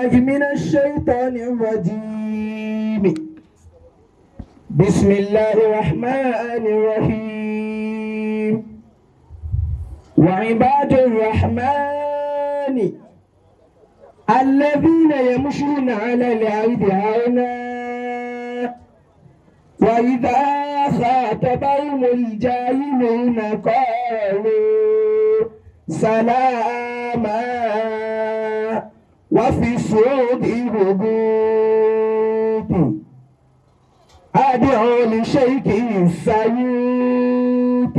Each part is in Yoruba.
من الشيطان الرجيم. بسم الله الرحمن الرحيم. وعباد الرحمن الذين يمشون على الأرض هونا وإذا خاطبهم الجاهلون قالوا سلاما وفي الصعود هبوط أدعو لشيخ السيوط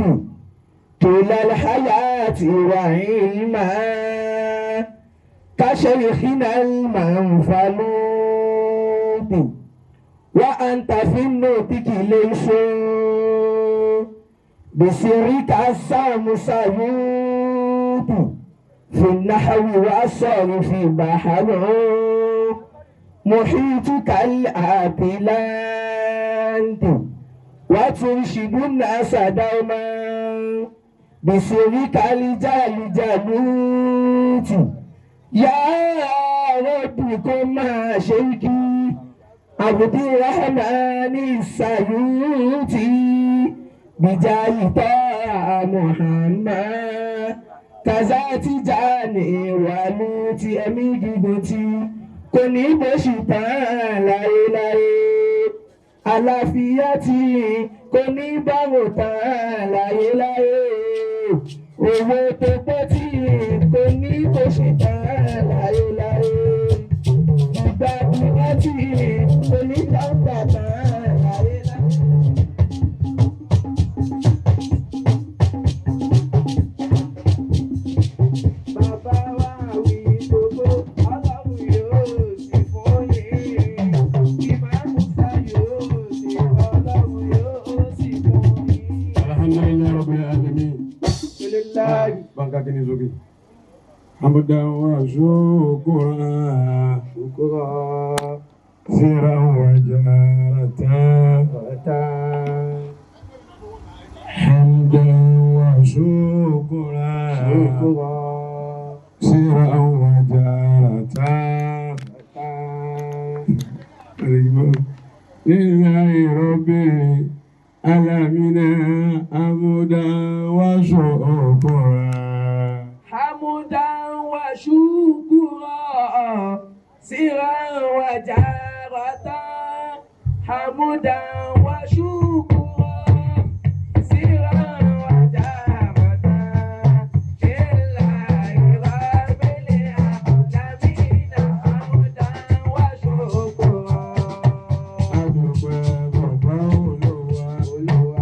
طول الحياة وعلما كشيخنا المنفلوط وأنت في النطق ليس بسرك السام سيوط في النحو والصرف بحر محيطك الأتلانت وترشد الناس دوما بسرك الجلجلوت يا رب كن مع شيخي عبد الرحمن السيوطي بجاه طه محمد kaza Tijani wàlú ti ẹ̀mí gígùn tí kò ní bó ṣì tán láéláé, àlàáfíà tí kò ní báwò tán láéláé, owó tó pọ̀ tí kò ní bó ṣì tán láéláé, ìgbàdúrà tí kò ní dáńtà tán láéláé. Bàbá wa wí gbogbo, Ọlọ́run yóò sì fún yín. Ìmáàmù sá yóò sì, Ọlọ́run yóò sì fún yín. Alhamdulillah rabbil alamin. Alhamdulillahi. Banka kini zogi. Hamdan wa shukura. Shukura. Siran wa jarata. Bàtà. Hamdan wa shukura. Shukura. Siran wa jarata. Bàtà. Lillahi rabbil alamin. Hamdan wa shukura. Hamudan wa shukura. Siran wa jarata. Hamudan wa shukura. Siran wa jarata. Lillahi rabbil alamin. Hamudan wa shukura. Adúpẹ́ bàbá Olúwa. Olúwa.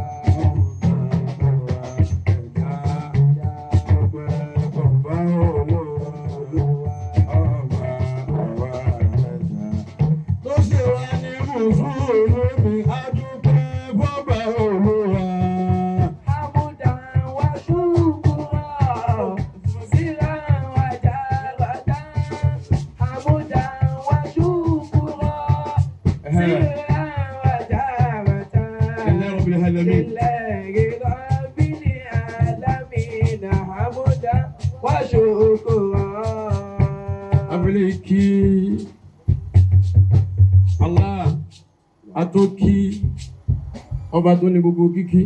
Hamudan wa shukura. Siran wa jarata. Hamudan wa shukura. Siran wa jarata. Lillahi rabbil alamin. Hamudan wa shukura. Abúlé kí Allah atókí ọba tó ní gbogbo kíkí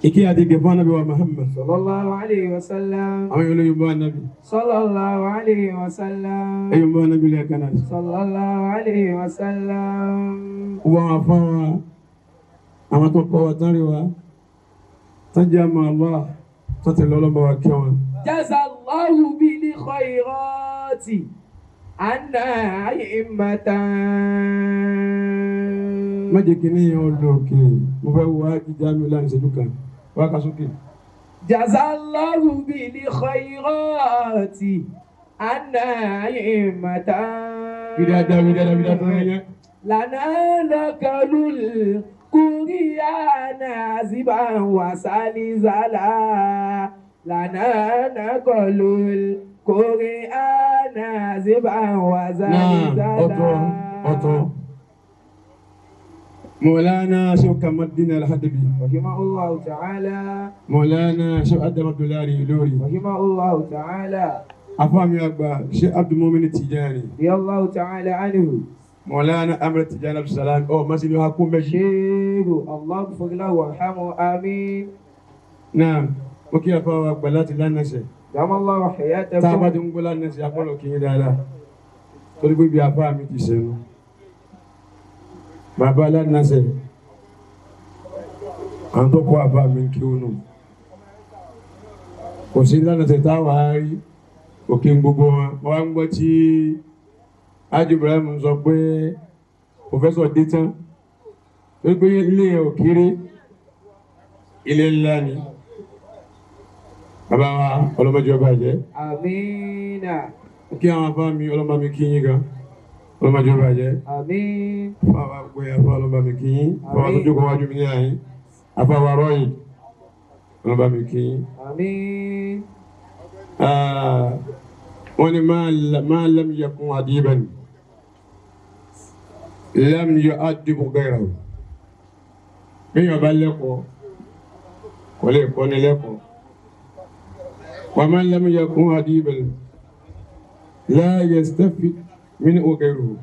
ìkí àti gẹ̀fọ́n Ànábì wa Muhammad Sallallahu alayhi wa sallam. àwọn yóò lóyún bá Ànábì Sallallahu alayhi wa sallam. ẹ̀yìn bá Ànábì lẹ́ẹ̀kan náà. Sallallahu alayhi wa sallam. Wọ́n wá fún wa àwọn tó kọ́ wa tán rí wa tán jẹ́ àmọ́ Allah tó ti lọ́lọ́mọ wa kí wọn. Jazallahu bil khairati anna a'immatan. Má jẹ́ kí ní yẹn ó lọ òkè, mo fẹ́ wá jíjá mi láàrin ìṣẹ́jú kan wá ká sókè. Jazallahu bil khairati anna a'immatan. Wí dáadáa, wí dáadáa, wí dáadáa yẹn. Lana nakalul kuriyana ziban wasalizala. Lana nakalul kuriyana ziban Náà wasalizala. ọ̀tọ̀ ọ̀tọ̀. Mọ̀lánà Sheikh Kamaluddin Al-Hadabi. Rahimahullahu ta'ala. Mọ̀lánà Sheikh Adam Abdullahi Ilori. Rahimahullahu ta'ala. Afáàmì àgbà Sheikh Abdulmumin Tijani. Radiyallahu ta'ala anhu. Mọ̀lánà Amir Tijani Abdulsalam ọ̀ masini wa kún bẹ́ẹ̀. Shehu Allah fagila warhamu amin. Náà mo kí afáwọn àgbà láti lánàṣẹ. Damallahu hayatakum. Tá a bá ti ń gbọ́ lánàṣẹ akọ́lọ̀ kì í dáadáa. Torí pé bí afáàmì ti sẹ́nu. Bàbá lánàṣẹ. Àwọn tó kọ́ afáàmì kí ó nù. Kò sí lánàṣẹ táwa rí òkè gbogbo wọn. Mo wá ń gbọ́ tí Ájú Ibrahim sọ pé pòfẹ́sọ̀ dé tán. Torí pé ilé yẹn ò kéré, ilé ńlá ni. Bàbá wa ọlọ́mọdé ọba jẹ́. Amina. Kí àwọn afá mi ọlọ́mọ mi kí yín gan. Ọlọ́mọdé ọba jẹ́. Amin. Afá wa gbé afá ọlọ́mọ mi kí yín. Afá wa tó jókòó wájú mi ní àyín. Afá wa rọ́yìn. Ọlọ́mọ mi kí yín. Amin. Wọ́n ní máa lam yakun adiban lam yu'addibu ghayrahu. Bí yóò bá lẹ́kọ̀ọ́, kò lè kọ́ ni lẹ́kọ̀ọ́. Wa man lam yakun adiban la yastafid minhu ghayruhu.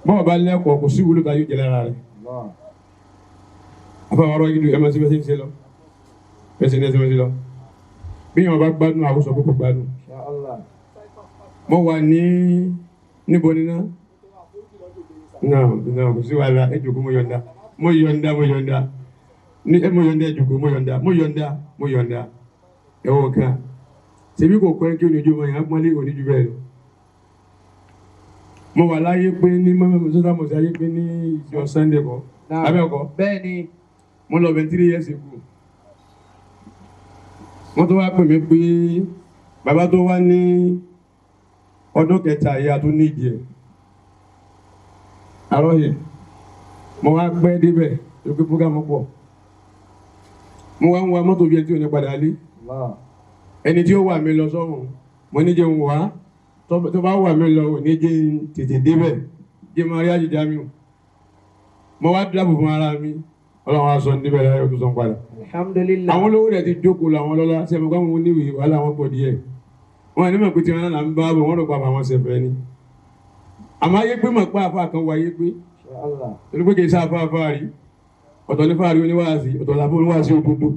Bọ́ọ̀ bá lẹ́kọ̀ọ́ kò sí wúlò tá yóò jẹ lára rẹ̀. Allah. Afáwọn yìí ẹ máa ṣe bẹ́ẹ̀ ṣe ń ṣe lọ. Bẹ́ẹ̀ ṣe ní ẹsẹ̀ máa ṣe lọ. Bí yóò bá gbádùn àwòsàn kókò gbádùn. Insha Allah. Mo wà ní níbo níná náà náà kò sí wàhálà ẹ jòkó mo yọ̀ǹda mo yọ̀ǹda mo yọ̀ǹda ní ẹ mo yọ̀ǹda ẹ jòkó mo yọ̀ǹda mo yọ̀ǹda mo yọ̀ǹda ẹ wọ kan ṣebí kò kọ́ ẹ kí oníjú ọmọ yẹn á pọ́nlé oníjú bẹ́ẹ̀ lọ. Mo wà láyé pé ní mọ́mọ́ mo ṣe ayé pé ní ìjọ Sunday kọ́ Náà. abẹ́ẹ̀kọ́ Bẹ́ẹ̀ni. mo lọ bẹ 3 years ago. Wọ́n tó wá pè mí pé bàbá tó wá ní ọdún kẹta yìí a tún nídìí ẹ̀. Àròyé mo wá pẹ́ débẹ̀ lókè fúgàmù pọ̀. Mo wá ń wa mọ́tò bí ẹni tí ò ní padà lé. Allah. Ẹni tí ó wà mí lọ sọ́run mo ní jẹun wá tó bá wà mí lọ ò ní jẹ́ n tètè débẹ̀ jẹ́ máa rí àjèjì mi o. Mo wá dáàbò fún ara mi ọlọ́run á sọ níbẹ̀ láyé ó tún sọ padà. Alhamdulillah. Àwọn olówó rẹ̀ ti jókòó làwọn ọlọ́lá sẹ́mi kọ́ àwọn oníwèé wàhálà wọn pọ̀ díẹ̀. Wọn ní mọ̀ pé tiwọn náà là ń bá bọ̀ wọ́n rò pa àwọn sẹ̀fẹ̀ ni. Àmọ́ ayé pé mọ̀ pé àfa kan wọ ayé pé Insha Allah. torí pé kì í sá àfa àfa rí ọ̀tọ̀ ní fáàrí oníwàásí ọ̀tọ̀ làbó oníwàásí òdodo.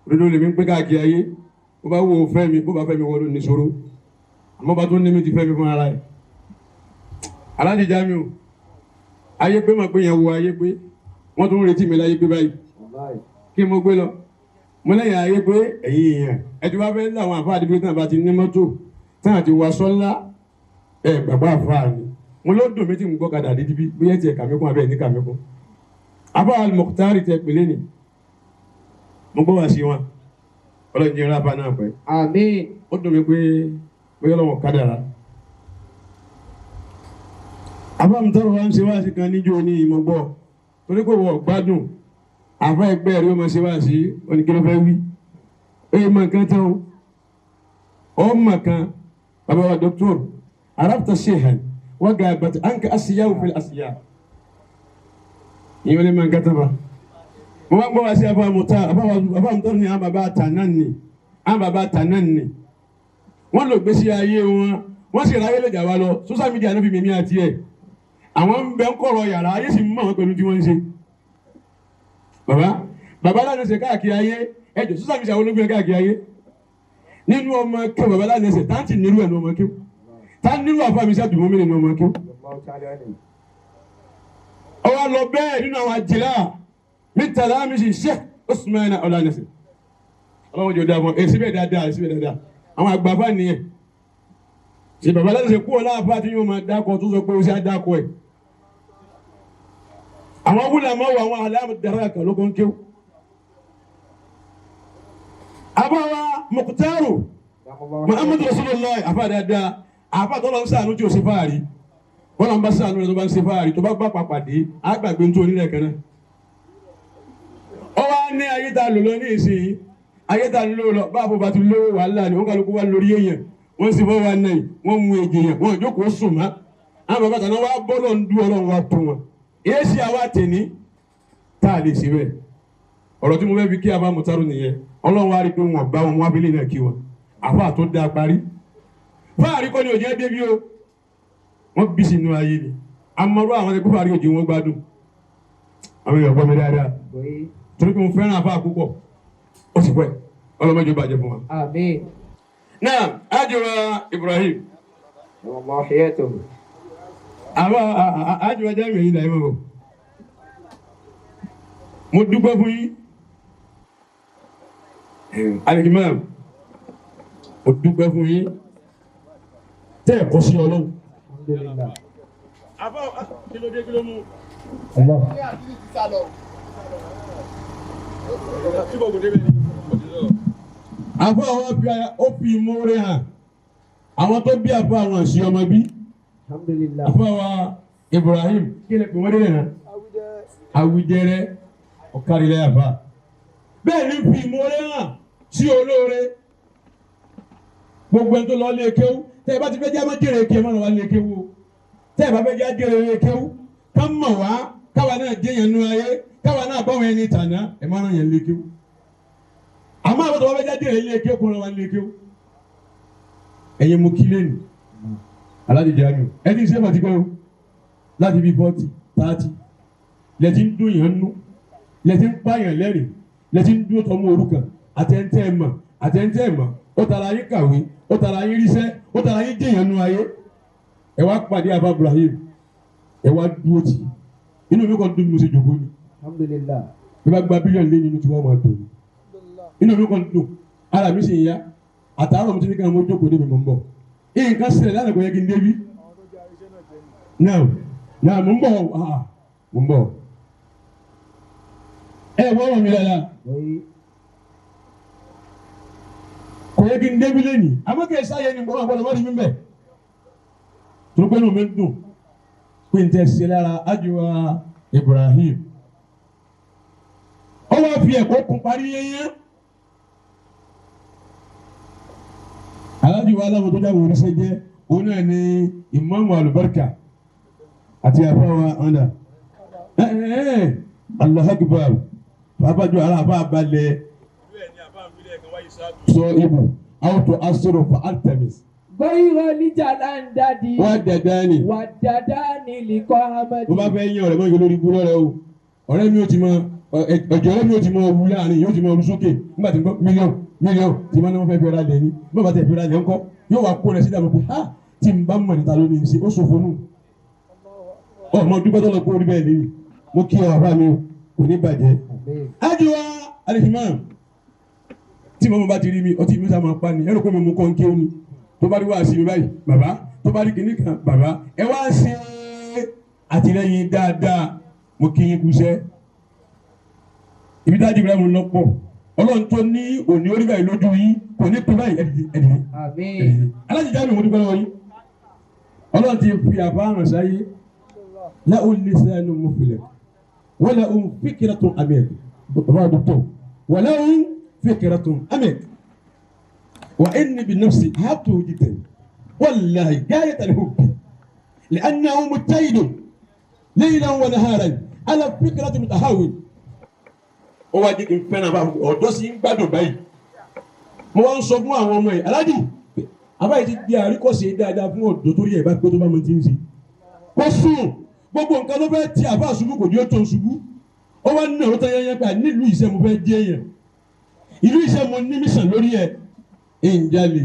Òdodo lèmi ń pé káàkiri ayé bó bá wo fẹ́ mi bó bá fẹ́ mi wọ́n ló ní sọ̀rọ̀ àmọ́ bá tó ní mi ti fẹ́ mi fún ara ẹ̀. Aláàjì Jamiu ayé pé mọ̀ pé yẹn wo ayé pé wọ́n tún ń retí mi láyé pé báyìí Wallahi. kí mo gbé lọ mo lẹ́yìn ayé pé ẹ̀yin èèyàn ẹ ti wá fẹ́ láwọn àfáà àdìgbò tí wọn bá ti ní mọ́tò tí wọn ti wọ aṣọ ńlá ẹ gbàgbọ́ àfáà ni mo ló dùn mí tí mo gbọ́ kadà dídí bí bóyá tiẹ̀ kàmí kún abẹ́ ní kàmí kún àfáà Al-Mukhtar tẹ pèlè ni mo gbọ́ wá sí wọn ọlọ́run jẹ́ ráfà náà pẹ́ Amin. ó dùn mí pé bóyá ọlọ́run kádàrá àfáà mi tọrọ wá ń ṣe wá sí kan níjó ní ìmọ̀ gbọ́ torí pé wọ́n gbádùn àfáà ẹgbẹ́ rẹ̀ ó máa ṣe wá sí oníkí ló fẹ́ wí ó mọ nǹkan tán o ó mọ kan bàbá wa dọ́kítọ́rù arabta shehan wọ́n ga bàtà ànkà asiyahu fil asiya ìyẹn lè mọ nǹkan tán ba mo máa ń gbọ́ wá sí àfáà mọ̀tá àfáà mọ̀tá ni àwọn bàbá àtàná ni àwọn bàbá àtàná ni wọ́n lò gbèsè ayé wọn wọ́n sì ráyé lè jà wá lọ social media ló fi mímí àti ẹ̀ àwọn ń bẹ ń kọ̀rọ̀ yàrá ayé sì ń mọ̀ wọ́n pẹ̀lú tí wọ́n ń ṣe. Bàbá bàbá láti ṣe káàkiri ayé ẹjọ́ social media wọn ló gbé káàkiri ayé nínú ọmọ kí bàbá láti ṣe táǹtì nírú ẹ̀ ní ọmọ kí tá nírú àfàmì sí àdùnmọ́ mi nínú ọmọ kí. Allahu ta'ala anhu. Ọwọ́ lọ bẹ́ẹ̀ nínú àwọn àjìlá mi tàlá mi sì Sheikh Usman Ọlánẹsẹ. Ọlọ́run jò dáa fún ẹ síbẹ̀ dáadáa síbẹ̀ dáadáa àwọn àgbàfà nìyẹn. Ṣé bàbá láti ṣe kú ọ láàfáà tí yóò máa dákọ tó sọ pé ó ṣe á dákọ ẹ̀. Àwọn wúlò àmọ́ wọ àwọn aláàmú dára kan ló kàn kéwù. Àbáwá Mukhtaru Muhammadu Rasulullah àfa dáadáa àfa tó lọ ń sàánú tí o ṣe fáàrí wọ́n lọ ń bá sàánú rẹ̀ tó bá ń ṣe fáàrí tó bá gbà pàpàdé àgbàgbé tó onílẹ̀ kan náà. Ó wá ní ayé tá a lò lọ ní ìsìn ayé tá a lò lọ bá àfọ̀bà ti lówó wàhálà ni wọ́n kálukú wá lórí èèyàn wọ́n sì fọ́ wa náà wọ́n mú èjì yẹn wọ́n jókòó sùn mọ́ àwọn bàbá tàná wá bọ́lọ̀ ń dú ọlọ́run wá tó wọn. Èsì àwa tèní tá a lè ṣe bẹ́ẹ̀ ọ̀rọ̀ tí mo fẹ́ fi kí abá mutaru nìyẹn ọlọ́run wá rí pé wọn bá wọn wá bílẹ̀ náà kí wọn. àfa tó dáa parí. Fáàrí kọ́ ni òjò débi o. Wọ́n bí sínú ayé ni. Amọ̀rú àwọn ẹgbẹ́ fáàrí òjò wọn gbádùn. Àwọn èèyàn gbọ́ mi dáadáa. Torí pé mo fẹ́ràn àfa púpọ̀. Ó sì pẹ́. Ọlọ́mọdé bàjẹ́ fún wa. Àmín. Náà, Ájọba Ibrahim. Ọmọ Àwọn Ájọba Jamiu yìí láyé mọ̀ bọ̀. Mo dúpẹ́ fún yín. Alikimam, mo dúpẹ́ fún yín. Tẹ́ ẹ̀kọ́ sí Ọlọ́run. Alhamdulillah. Àbá kí ló dé kí ló mú? Allah. Àbá àwọn fi ó fi ìmoore hàn. Àwọn tó bí àbá àwọn àṣì ọmọ bí. Alhamdulillah. Àbá wa Ibrahim kí lè pè wọ́n délé náà? Awidẹrẹ ọ̀kárílẹ̀ àbá. Bẹ́ẹ̀ ni fi ìmoore hàn sí olóore. Gbogbo ẹni tó lọ lé kéwú. Tẹ́ ẹ bá ti fẹ́ jẹ́ àmọ́ jèrè kéwú, má lọ wá lé kéwú o. Tẹ́ ẹ bá fẹ́ jẹ́ àjèrè kéwú, ká mọ̀ wá káwa náà jẹ́ yẹn nú ayé, káwa náà báwọn ẹni tàná, ẹ má ràn yẹn lé kéwú. Àmọ́ àwọn tó bá fẹ́ jẹ́ àjèrè lé kéwú kó ràn wá lé kéwú. Ẹ̀yin mo kí lẹ́nu, Alhaji Jamiu, ẹ ti ń ṣe fàtí pẹ́ o, láti bí 40, 30, lẹ ti ń dún yẹn nú, lẹ ti ń pààyàn lẹ́rìn, lẹ ti ń dúró tọmọ òrukàn, àtẹ̀ntẹ̀ ẹ̀ mọ̀, àtẹ̀ntẹ̀ ẹ̀ mọ̀, ó tara yín kàwé, ó tara yín ríṣẹ́, ó tara yín jẹ̀yàn nú ayé. Ẹ wá pàdé Abba Ibrahim, ẹ wá dúró tì í. Inú mi kàn dùn bí mo ṣe jòkó ni. Alhamdulillah. Bí bá gba bílíọ̀nù lé nínú tí wọ́n máa dùn. Inú mi kàn dùn, ara mi sì ń yá. Àtàárọ̀ mi ti ní kí n mọ jókòó débi mò ń bọ̀. Nǹkan ṣẹlẹ̀ lánàá kò yẹ kí n débi. Náà náà mò ń bọ̀ mò ń bọ̀. Ẹ wọ́n rọ̀ mí dáadáa. Kò yẹ kí n débi lẹ́nìí. Àmọ́ kì í sáyé ni gbọ́dọ̀ gbọ́dọ̀ wọ́n ti mí bẹ̀. Torí pé inú mi ń dùn pé n tẹ́ ṣe lára Ájúwa Ibrahim. Ó wá fi ẹ̀kọ́ kún parí yẹnyẹn. Alájùwà aláwọ̀ tó jáwé oríṣẹ́ jẹ́ òun náà ni Ìmáàmù Àlùbáríkà àti àfáwà ọ̀nà. Allahu Akbar bàbájú ara àbá balẹ̀ sọ ibù àwòtò asọ̀rọ̀ fún Artemis. Gbọ́yìnrán níjà láńdàdì. Wá dàda ni. Wà dàda ni lìkọ́ Ahmed. Mo bá fẹ́ yín ọ̀rẹ́ mọ́ ìgbẹ́ lórí ibú lọ́rẹ́ o. Ọ̀rẹ́ mi ò ti mọ ọ̀jọ̀ ọ̀rẹ́ mi ò ti mọ wú láàrin yóò ti mọ ọdún sókè nígbà tí mílíọ̀nù mílíọ̀nù tí wọ́n ní wọ́n fẹ́ fi ra lẹ̀ ní bí wọ́n bá tẹ̀ fi ra lẹ̀ ńkọ́ yóò wá kó rẹ̀ sí ìdààmú pé ha tí n bá mọ̀ níta lónìí ṣe ó ṣòfò nù. Ọmọ dúpẹ́ tó lọ kó orí bẹ́ẹ̀ lẹ́yìn mo kí ọ bàbá mi kò ní bàjẹ́. Ájúwa alihimam tí mọ́mọ́ bá ti rí mi ọtí mi sá máa pa ni ẹ̀rọ pé mo mú kọ́ ń kéwòn ni tó bá rí wá sí mi báyìí bàbá tó bá rí kinní kan bàbá ẹ wá ṣe àtìlẹ́yìn dáadáa mo kí yín kúṣẹ́ ibi dájú Ibrahim lọ pọ̀ Ọlọ́run tó ní òní orí báyìí lójú yín kò ní pín báyìí ẹdìdì ẹdìdì Àmín. Alhaji Jamiu mo dúpẹ́ lọ́wọ́ yín Ọlọ́run ti fi àbá àrùn sáyé láwọn lisanu mufilẹ̀ wala um fikiratun amir bàbá dọ́tọ̀ wala um fikiratun amir wa inni bi nafsi hatu jiddan wallahi gayat al-hubbi li'annahu mujtahidun laylan wa naharan ala fikrati mutahawil. Ó wá jẹ́ kí n fẹ́ràn bá ọ̀dọ́ sí ń gbádùn báyìí. Mo wá ń sọ fún àwọn ọmọ yìí, Aláàjì, àbáyé ti di àríkọ́sí dáadáa fún ọ̀dọ́ torí ẹ̀ bá pé tó bá mọ ti ń ṣe. Kó sùn, gbogbo nǹkan ló fẹ́ ti àbá ṣubú kò ní ó tó ṣubú. Ó wá ní ọ̀rọ̀ tó yẹn pé nílùú iṣẹ́ mo fẹ́ jẹ́ yẹn. Ìlú iṣẹ́ mo ní mísàn lórí ẹ̀. Ìǹjalè,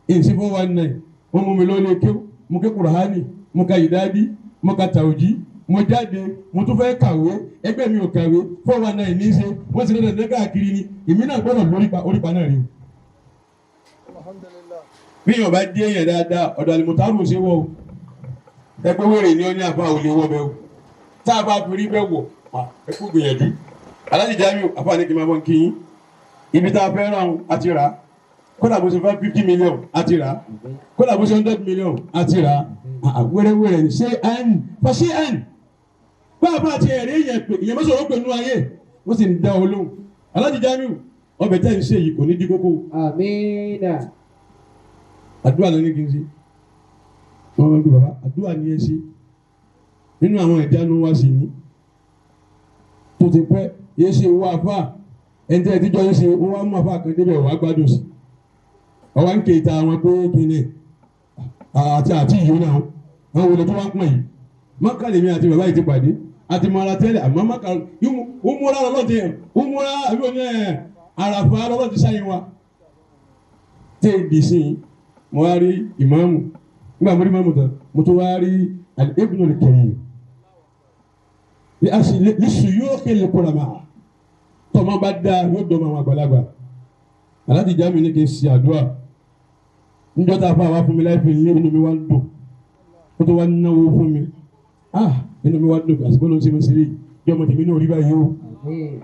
ìǹsí 419, wọ́n mú mi lórí kéw, mo ké Kùránì, mo ka ìdádí, mo ka tàwùjí, mo jáde, mo tún fẹ́ kàwé, ẹgbẹ́ mi ò kàwé, 419 ní í ṣe, wọ́n ti lọ́dọ̀ ní káàkiri ni, èmi náà gbọ́dọ̀ lórípa orípa náà rí o. Bí yóò bá dé èèyàn dáadáa, ọ̀dọ̀ àlùmọ̀tárù ò ṣe wọ̀ o. Ẹgbẹ́ wèrè ni ó ní àfa ò lè wọ̀ bẹ́ẹ̀ o. Tá a bá fi rí bẹ́ẹ̀ wọ̀, ẹ kú gbìyànjú. Alhaji Jamiu, àfa ní kí n máa bọ́ ń kí yín. Ibi tá a fẹ́ ràn á ti rà á. Kódà bó ṣe fẹ́ 50 million á ti rà á. Kódà bó ṣe 100 million á ti rà á. Wẹ́rẹ́wẹ́rẹ́ ni ṣé ẹn fàṣẹ ẹn. Báà bá ti ẹ̀rí èèyàn pè ìyẹn mọ́sọ̀rọ̀ pẹ̀lú ayé wọ́n sì ń dá ọ lóhùn. Alhaji Jamiu, ọbẹ̀ tẹ́ ń ṣe yìí kò ní dí kókó. Àmín. Àdúrà ló ní kí n ṣe. Wọ́n máa ń gbé bàbá àdúrà ni ẹ ṣe. Nínú àwọn ìjánu wa sì ní. Tó ti pẹ́ yé ṣe owó afá ẹni tẹ́ ẹ ti jọ ń ṣe wọ́n wá mú afá kan débẹ̀ wàá gbádùn sí. Ọwọ́ ń ké ta àwọn pé kíni àti àti ìyó náà àwọn wòlé tó wá ń pọ̀ yìí. Mọ́kà lèmi àti bàbá yìí ti pàdé àti mọ́ra tẹ́lẹ̀ àmọ́ mọ́kà umura lọ́lọ́ ti umura àbí oní ẹ̀ àràfà lọ́lọ́ ti sáyẹn wa. Téèdì sí i mo wá rí ìmáàmù nígbà mo rí ìmáàmù tán mo tún wá rí al-Ibnul Karim lisuyukhil ulama tọmọ bá dáa yóò dọ́mọ àwọn àgbàlagbà aláti já mi ní kí n ṣe àdúrà níjọ́ tá a fà wá fún mi láì fi lé inú mi wá ń dùn ó tó wá náwó fún mi ah inú mi wá ń dùn àsìkò ló ń ṣe mi sí rí ìjọba tèmi náà rí báyìí o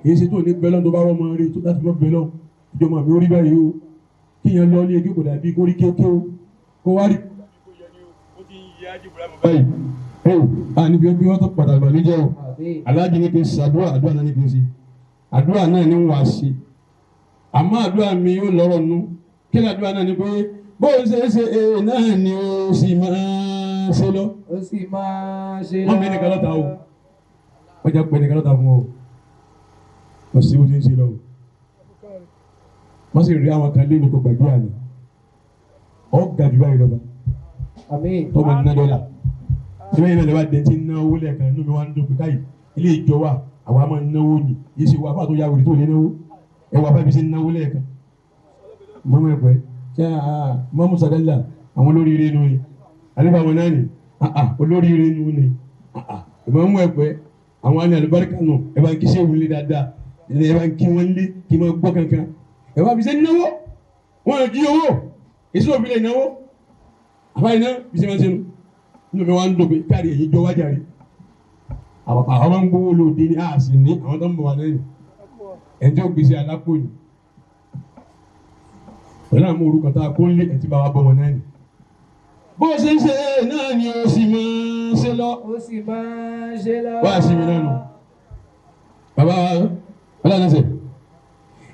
èyí ṣe tó ní bẹ́lọ́n tó bá rọ́ ọmọ rí tó láti mọ́ bẹ́lọ́n ìjọba mi ó rí báyìí o kí yẹn lọ ní egi kò dàbí kó rí kéké o kó wá rí. báyìí o a níbi bí wọ́n tó pàtàkì bànújẹ́ o aláàjì ní kí n ṣe àdúrà àdúrà náà ní kí n ṣe àdúrà náà ní wàá ṣe àmọ́ àdúrà mi yóò lọ́rọ̀ nú kí ni àdúrà náà ni pé bó o ṣe é ṣe ee náà ni o sì máa ṣe lọ. Ó sì máa ṣe lọ. Wọ́n mi nìkan lọ́ta o wọ́n jẹ́ pé nìkan lọ́ta fún o kò sí bó ṣe ń ṣe lọ o wọ́n sì rí àwọn kan lé ní kò gbàdúrà ni ọ̀ ga jù báyìí lọ́ba Àmín. tọ́mọ ní dọ́là tí wọ́n yẹn náà lè wá dé tí ń náwó lẹ́ẹ̀kan inú mi wá ń dùn pé káyì ilé ìjọ wa àwa máa ń náwó ni yìí sì wá fáwọn tó yà wòlé tó lé náwó ẹ wà báyìí ṣe ń náwó lẹ́ẹ̀kan mọ́mọ́ ẹ̀pẹ́ ṣé mọ́mú sàdẹ́là àwọn olóríire nu ni àlefa wọn náà ni olóríire nu ni mọ́mú ẹ̀pẹ́ àwọn àni àlùbáríkà nù ẹ bá ń kí ṣé wọlé dáadáa ẹ bá ń kí wọn lé kí wọn gbọ́ kankan ẹ bá fi ṣe náwó wọn ò jí owó èso òfin lè náwó àbáyé náà bí ṣe máa ń ṣe nu inú mi wá ń dùn pé káàrí èyí jọ wájà rí àwọn máa ń gbówó lóde ní àásì ní àwọn tó ń bọ̀ wá lẹ́yìn ẹni tí ó gbèsè alápò ni pẹ̀lú àwọn orúkọ tá a kó ń lé ẹtí bá wa bọ̀ wọn náà ni. Bó o ṣe ń ṣe náà ni o sì máa ṣe lọ. Ó sì máa ṣe lọ. Wá sí mi lẹ́nu bàbá ọlọ́run ṣe.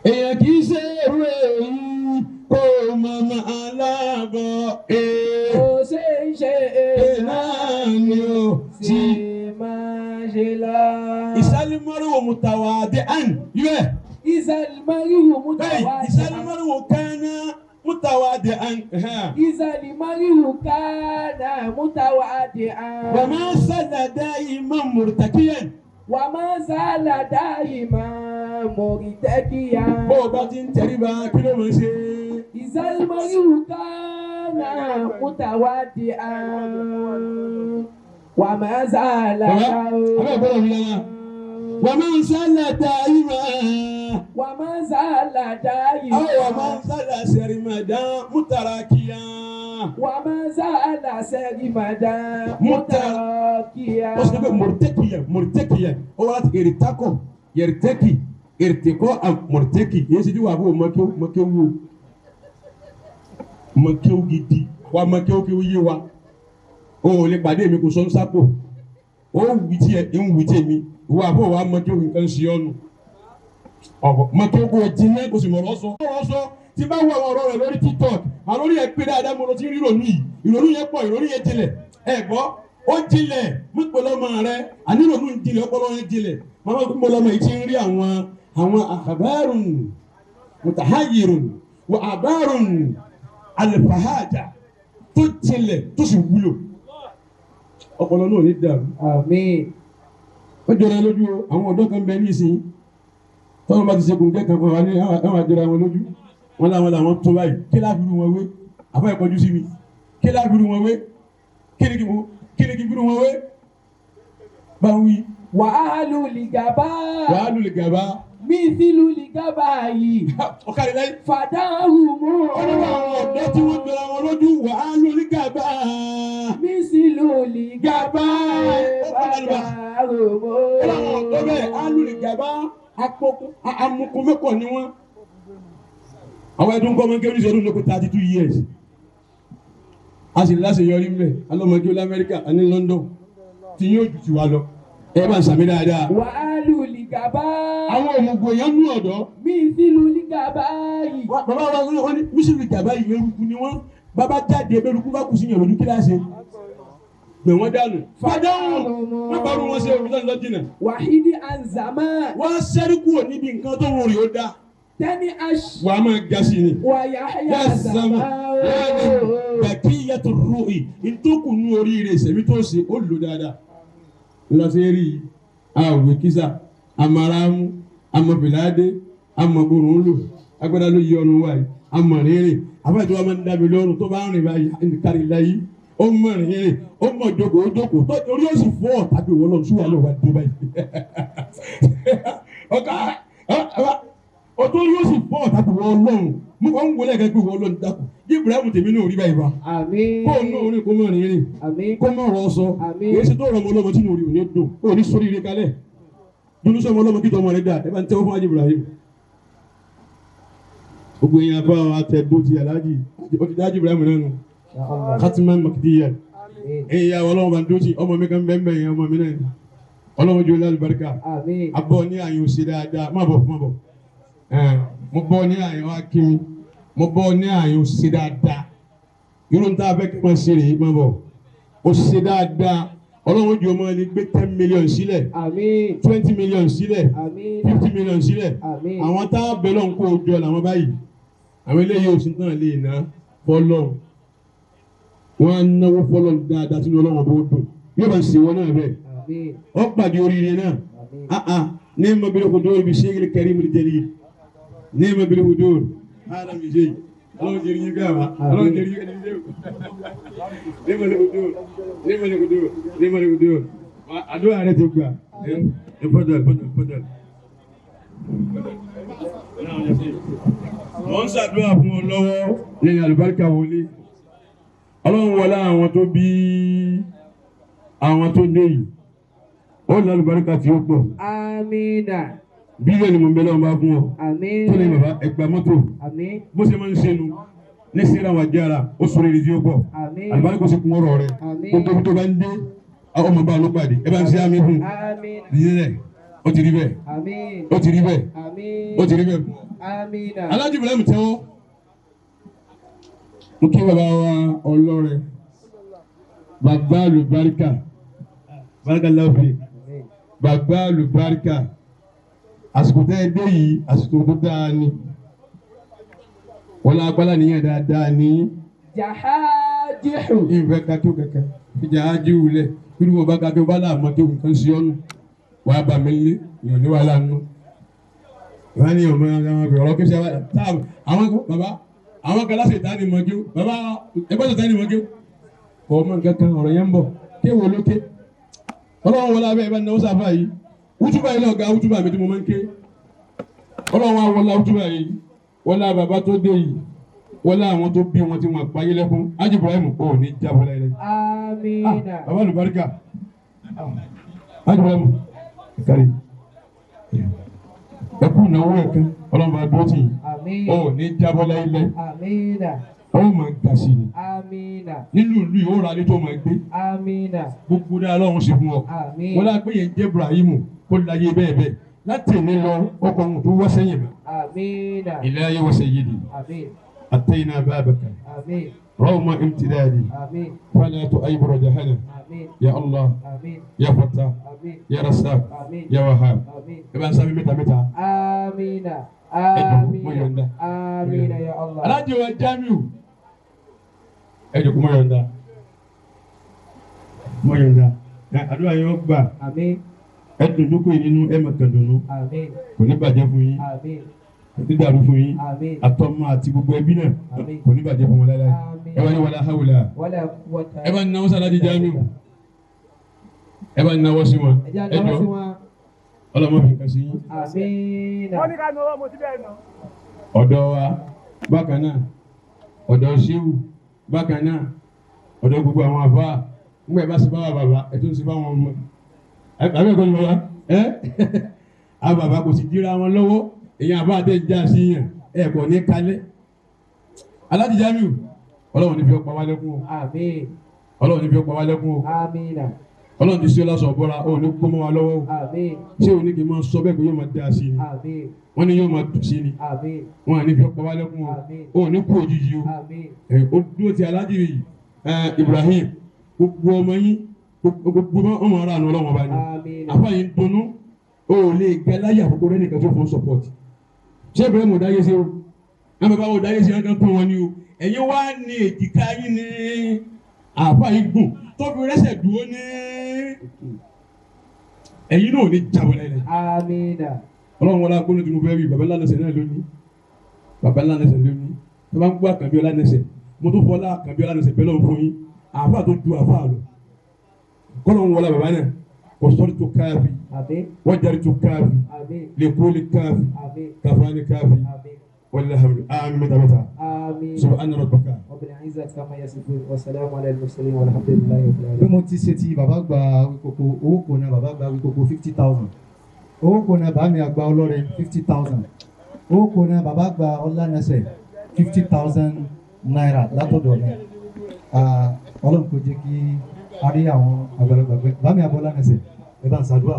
Èèyàn kì í ṣe irú èyí kó mọ̀mọ́ aláàbọ̀ ee. Ó ṣe ń ṣe Náà ni o sì ti. máa ṣe lọ. Ìsálímọ́rìwò mùtàwádìí àn yúẹ̀. Ìsàlìmọ́ríwò Bẹ́ẹ̀ mútàwádìí. ìsálímọ́rìwò kánná mùtàwádìí àn. Ìsàlìmọ́ríwò kánà mútàwádìí. Wàmá sàlàdá ìmọ̀ mùrùtàkìyàn. Wà máa sálà dáìmọ̀ mọ̀rìtẹ́kìyà. Bó o bá ti ń tẹríba kí ló máa ń ṣe? Ìsàlìmọ́ríwò kánà mútàwádìí. Wà máa sálà Bàbá abẹ́ ìgbọ́dọ̀ mi lọ́la. Wàmá sàlàdá ìmọ̀. Wà máa sálà dáìmọ̀. Àwọn wàmá sàlà sẹ̀rìmàdá mùtàràkìyàn. Wà máa sálà sẹ́rìmàdá mùtàkìyà. Ó sọ pé mọ̀rìtẹ́kìyà mọ̀rìtẹ́kìyà ó wá láti èrìtakọ̀ yẹ̀rìtẹ́kì èrìtẹ́kọ̀ mọ̀rìtẹ́kì yìí ṣe tí wàá bò mọ̀kéwù mọ̀kéwù mọ̀kéwù gidi wà mọ̀kéwù kí ó yé wa o ò lè pàdé mi kò sọ ń sápò ó wù tiẹ̀ ń wù tiẹ̀ mi wàá bò wà mọ̀kéwù nǹkan ṣe ọ́nu ọ̀bọ̀ mọ̀kéwù kò jiná kò sì mọ̀rọ̀ sọ ọ̀rọ̀ sọ tí bá wọ àwọn ọ̀rọ̀ rẹ̀ lórí TikTok àlórí ẹ̀ pé dáadáa mo lọ sí rírònú yìí ìrònú yẹn pọ̀ ìrònú yẹn jinlẹ̀ ẹ gbọ́ ó jinlẹ̀ mọ̀pẹ̀lọ́mọ rẹ ànírònú ń jinlẹ̀ ọpọlọ yẹn jinlẹ̀ màmá mọ̀pẹ̀lọ́mọ yìí ti ń rí àwọn àwọn àkàbárùn mùtàháyìrùn wà àbárùn àlùfáàjà tó jinlẹ̀ tó sì wúlò ọpọlọ náà ní dàrú. Àmín. Ó jọra lójú o àwọn ọ̀dọ́ kan bẹ ní ìsìn tọ́wọ́n bá ti ṣe kòǹgẹ́ kan fún wa ní àwọn àjọra wọn lójú wọn làwọn làwọn tó báyìí kí láàbìrú wọn wé àbá ìkọjú sí mi kí láàbìrú wọn wé kí ni kí mo kí ni kí bírú wọn wé bá ń wí Wàhálù lìgàbá. wàá lulẹ̀ gàba Mísílù lìgàbá yìí. ọ̀kadì láyé Fàdáhù mú. ọlọ́wọ́ àwọn ọ̀dọ́ tí wọ́n jọra wọn lójú wàá lulẹ̀ gàba Mísílù lìgàbá. Ó kọ́ lálùbá. Fàdáhù mú. ọlọ́wọ́ ọ̀dọ́ bẹ́ẹ̀ á lulẹ̀ gàba amukun mẹ́kọ̀ ni wọ́n. Àwọn ẹ̀dùn kọ́ ọmọ kéwìn sọ́dún lóko 32 years a sì láṣeyọrí mbẹ alọ́mọdé lamẹ́ríkà a ní London tí yóò jù tiwa lọ ẹ bá ń sàmì dáadáa. Wàhálù lìgàbá. Àwọn òmùgọ̀ yẹn nú ọ̀dọ́ Mísílù lìgàbá yìí. Bàbá wa wọ́n ní mísìlì gàba yìí eruku ni wọ́n bàbá jáde eruku bá kù sí yàn lójú kíláàsì gbẹ̀ wọ́n dànù fàdáhùn wọ́n bá rú wọn ṣe òrùlé lọ́jìnà Wàhídì Anzama. wọ́n sẹ́rí kúrò níbi nǹkan tó wù rí ó dá. Tẹ́ni aṣ. Wàá máa ga sí ni. Wàyà Yà sàmà yàní bàkíyàtò rúì ntòkù nù oríire sẹ̀mí tó ṣe ó lò dáadáa. Lọ́sẹ̀ rí àwẹ̀ kísà amaramu amọ̀bìládé amọ̀gbọ̀rún lò agbada ló yí ọrùn wáyé amọ̀rìnrìn àbájọ wa máa ń dábì lọ́rùn tó bá ń rìn báyìí kárí láyé ó mọ̀ rìnrìn ó mọ̀ jókòó ó jókòó tó orí ó sì fọ́ tàbí ìwọ lọ́run ṣúwà lọ́wọ́ dé báyìí. Ọ̀gá ọ̀tọ́ yóò sì fọ́ tàbí ìwọ lọ́run mo kàn ń wọlé ẹ̀ka pé ìwọ lọ́run dákun Ibrahim tèmi náà rí báyìí bá Àmín. kó o náà orin kó mọ̀ rìnrìn Àmín. kó mọ̀ ọ̀rọ̀ sọ Àmín. èyí sì tó rọ̀ ọmọ ọlọ́mọ tí mo rí òní dùn ó ní sórí ire kalẹ̀ dunu sọmọ ọlọ́mọ kí tọmọ rẹ dà ẹ bá ń tẹ́wọ́ fún Haji Ibrahim. Gbogbo yẹn afọ àwọn atẹ̀dó ti aláàjì ó ti dájú Ibrahim náà nù Khatiman Makdiya ẹ̀yìn ya ọlọ́wọ́ bá ń dó sí ọmọ mi kan bẹ́ẹ̀ bẹ́ẹ̀ yẹn ọmọ mi náà ni ọlọ́wọ́ jù lálùbáríkà Àmín. abọ́ ní àyè òsè dáadáa má bọ̀ má bọ̀ ẹ̀ mo bọ́ ní àyè wá kí mi mo bọ́ ní àyè òsè dáadáa irú ní tá a fẹ́ kí wọ́n ṣe rèé má bọ̀ òsè dáadáa ọlọ́wọ́ jù ọmọ ẹni gbé 10 million sílẹ̀ Àmín. 20 million sílẹ̀ Àmín. 50 million sílẹ̀ Àmín. àwọn tá a bẹ̀ lọ́n kó o jọ làwọn báyìí àwọn eléyìí ò sí tán lè ná fọlọ́n wọn á náwó fọlọ́n dáadáa sínú ọlọ́wọ́n bó dùn yóò bá ń ṣe wọn náà bẹ́ẹ̀ Àmín. ó pàdé oríire náà Àmín. ah ah ní ma bí lóko dóor bí sèkìlì kẹrí mi jẹlí ní ma bí lóko dóor hàrà mi jẹ ọlọ́run jẹrí yín gáà wá ọlọ́run jẹrí yín gáà ní ma lóko dóor ní ma lóko dóor ní ma lóko dóor àdúrà rẹ ti gbà ẹ fọdọ fọdọ fọdọ. Wọ́n ń ṣàdúrà fún ọ lọ́wọ́ lẹ́yìn àlùbáríkà wọlé ọlọ́run wọlé àwọn tó bí àwọn tó dé yìí ó lọ àlùbáríkà tí ó pọ̀ Amina. bílíọ̀nù mo ń bẹ lọ́wọ́ bá fún ọ Àmín. tó ní bàbá ẹgbàá mọ́tò Àmín. bó ṣe máa ń ṣe nu ní síra wà jára ó sọ èrè tí ó pọ̀ Àmín. àlùbáríkà ó sì kún ọ̀rọ̀ rẹ Àmín. gbogbo ibi tó bá ń dé ọmọ bá ló pàdé ẹ bá ń ṣe àmì fún un Amina. ìdílé ó ti rí bẹ́ẹ̀ Àmín. ó ti rí bẹ́ẹ̀ Àmín. ó ti rí bẹ́ẹ̀ fún ọ. Amina. Aláàjì Ibrahim tẹ́wọ́ mo kí bàbá wa ọlọ́rẹ bàbá àlùbáríkà bàbá láwùjọ Àmín. bàbá àlùbáríkà àsìkò tẹ́ ẹ dé yìí àsìkò tó dáa ni wọ́n lágbálá nìyẹn dáadáa ní Jahajihu. ìfẹ́ kakí kẹ̀kẹ́ ìjà ájú wulẹ̀ kí ló bá kakí bá láàmú kí nǹkan sí ọ́nù wàá bà mí lé ìyọ̀n ní wàhálà nù. Wọ́n ní ọmọ ọ̀rọ̀ kí ṣe táwọn àwọn bàbá àwọn kan láti ìta ni mọ̀jú bàbá ẹgbẹ́ tó ta ni mọ̀jú. Ọmọ nǹkan kan ọ̀rọ̀ yẹn ń bọ̀ kéwò lókè. Ọlọ́run wọlé abẹ́ ìbá náwó sáfà yìí. Wútúbà yìí lọ́ọ̀gá wútúbà mi tí mo máa ń ké. Ọlọ́run wa wọlé wútúbà yìí wọlé bàbá tó dé yìí wọlé àwọn tó bí wọn tí wọn payé lẹ́kún. Ájì Ibrahim ò ní jábọ́ láyé. Amina. Bàbá àlùbáríkà. Ájì Ibrahim kárí. Ẹ kú ìnáwó ẹ̀kan ọlọ́run bá dúró tì yín. Àmín. Ó ní jábọ́ láyé. Amina. Ó máa gbà sí ni. Amina. Nínú ìlú yìí ó ra ilé tó máa gbé. Amina. Gbogbo dáa lọ́run ṣe fún ọ. Àmín. Wọ́n lá pé yẹn jẹ́ Ibrahimu kó láyé bẹ́ẹ̀ bẹ́ẹ̀. Láti ní lọ ọkọ̀ ohun tó wọ́ sẹ́yìn mọ́. Amina. Ilahi wa sayyidi Àmín. atayna babaka Àmín. rawma imtidadi Àmín. fala tu'ayyib rajahana Àmín. ya Allah Àmín. ya Fattah Àmín. ya Razzaq Àmín. ya Wahhab. Àmín. Ẹ bá ń sábẹ́ mẹ́ta mẹ́ta. Amina. Ẹ jọ̀ọ́, mo Amina. yọ̀ǹda. Amina ya Allah. Alájì wa Jamiu. Ẹ jọ̀ọ́ kó mo yọ̀ǹda. Mo yọ̀ǹda. Ẹ àdúrà yẹn ó gbà. Àmín. Ẹ dùn dúkú yìí nínú ẹ máa kàn dùnú. Àmín. Kò ní bàjẹ́ fún yín. Àmín. Kò ní dàrú fún yín. Àmín. Àtọmọ àti gbogbo ẹbí náà. Àmín. Kò ní bàjẹ́ fún wọn láéláé. Àmín. Ẹ wá ní wàlá hawla. Wala quwwata. Ẹ bá ń náwó sí Alájì Jamiu. Ẹ bá ń náwó sí wọn. Ẹ jẹ́ Ẹ àdáwọ́ sí jọ̀ọ́ wọn. ọlọ́mọ fi nǹkan sí yín. Amina. Wọ́n ní ká náwó mo ti bẹ́ẹ̀ nà. Ọ̀dọ̀ wa bákan náà ọ̀dọ̀ ṣéwù bákan náà ọ̀dọ̀ gbogbo àwọn àfáà ńgbà ẹ bá ṣe báwa bàbá ẹ tó ń ṣe báwọn ọmọ àbẹ ẹ̀kọ́ ni bàbá ẹ àwọn bàbá kò sì dira wọn lọ́wọ́ èyàn àbá àti ẹja sí yàn ẹ kò ní kalẹ̀ Aláàjì Jamiu Ọlọ́run ní fi ọ̀pá wa lẹ́kún o Àmín. Ọlọ́run ní fi ọ̀pá wa lẹ́kún o Amina. Ọlọ́run ti ṣe ọ lásán ọ̀bọ̀ra ò ní kó mọ́ wa lọ́wọ́ o Àmín. ṣé o ní kí n máa sọ bẹ́ẹ̀ pé yóò máa dá sí ni Àmín. wọ́n ní yóò máa dùn sí ni Àmín. wọ́n à ní fi ọ̀pá wa lẹ́kún o Àmín. ò ní kú òjijì o. Àmín. Ẹ o dúró ti Aláàjì Ibrahim gbogbo ọmọ yín gbogbo ọmọ ara àná ọlọ́wọ́n bá ní Àmín. àfa yìí ń dunnú o ò lè gẹ láyé àkókò rẹ nìkan tó fún support Ṣé Ibrahim ò dáyé sí o? Àwọn bàbá wo dáyé sí ọdún pọ́n wọn ni o. Ẹ̀yin wá ní èjìká yín ní àáfàá yìí gùn tó fi rẹ́sẹ̀ dúró ní ẹ̀yin náà ò ní jábọ̀ lẹ́lẹ̀. Amina. Ọlọ́run wọlé agbóná tí mo fẹ́ wí, bàbá ńlá nẹsẹ̀ náà lónìí, bàbá ńlá nẹsẹ̀ lónìí tó bá ń gbọ́ àkànbí ọlá nẹsẹ̀, mo tó fọlá àkànbí ọlá nẹsẹ̀ bẹ́ẹ̀ lọ́wọ́ fún yín, àáfàá tó ju àáfàá lọ. Kọ́lọ́run wọlé bàbá náà kò sọ́ọ́rì tó káàfi, Àmín. wọ́n jáde tó káàfi, Àmín. lè kó lè káàfi, Àmín. kàfáàní káàfi, Àmín. wàllu hamdu àmín mẹ́ta mẹ́ta. Àmín. Subhana rabbika. Rabbil izzati amma yasifun wa salamun ala al-mursalin walhamdulillahi rabbil Bí alamin. mo ti ṣe ti bàbá gba Awíkoko, owó kò na bàbá gba Awíkoko 50,000, owó kò na bàmí àgbà ọlọ́rẹ 50,000, owó kò na bàbá gba ọlánẹsẹ̀ ₦50,000 látọ̀dọ̀ mi. Ah, Ọlọ́run kò jẹ́ kí a rí àwọn àgbàlagbà pẹ́. Bàmí àgbà ọlánẹsẹ̀, ẹ bá ń ṣàdúrà.